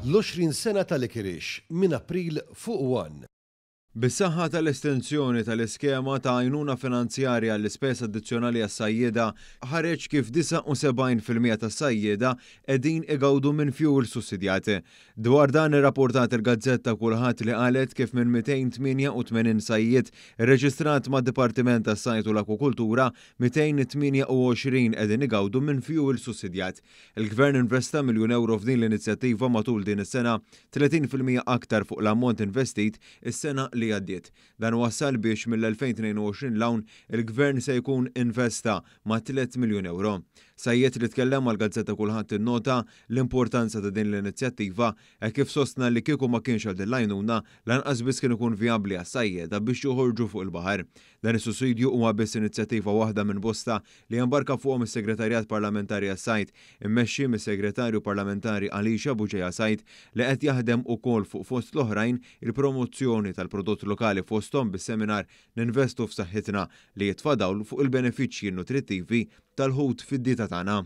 L-20 sena ta' Licorice minn April fuq One. Bis-saħħa tal-estensjoni tal-iskema ta' għajnuna finanzjarja għall-ispejjeż addizzjonali għas-sajjieda, ħareġ kif 79% tas-sajjieda qegħdin igawdu minn fjuwil sussidjat. Dwar dan irrapportat il-gazzetta Kulħadd li qalet kif minn 288 sajjied irreġistrat mad-Dipartiment tas-Sajd u l-Akwakultura, 228 qegħdin igawdu minn fjuwil sussidjat. Il-Gvern investa miljun ewro f'din l-inizjattiva matul din is-sena, 30% aktar fuq l-ammont investit is-sena li għaddiet. Dan wassal biex mill-2022 'l hawn il-Gvern se jkun investa mat-3 miljun ewro. Sajjied li tkellem mal-gazzetta Kulħadd innota l-importanza ta' din l-inizjattiva hekk kif sostna li kieku ma kienx għal din l-għajnuna lanqas biss kien ikun vijabbli għas-sajjieda biex joħorġu fuq il-baħar. Dan is-sussidju huwa biss inizjattiva waħda minn bosta li embarka fuqhom is-Segretarjat Parlamentari għas-Sajd, immexxi mis-Segretarju Parlamentari Alicia Bugeja Said li qed jaħdem ukoll fuq fost l-oħrajn il-promozzjoni tal-prodott lokali fosthom bis-seminar Ninvestu f'Saħħitna li jitfa' dawl fuq il-benefiċċji nutrittivi tal-ħut fid-dieta tagħna.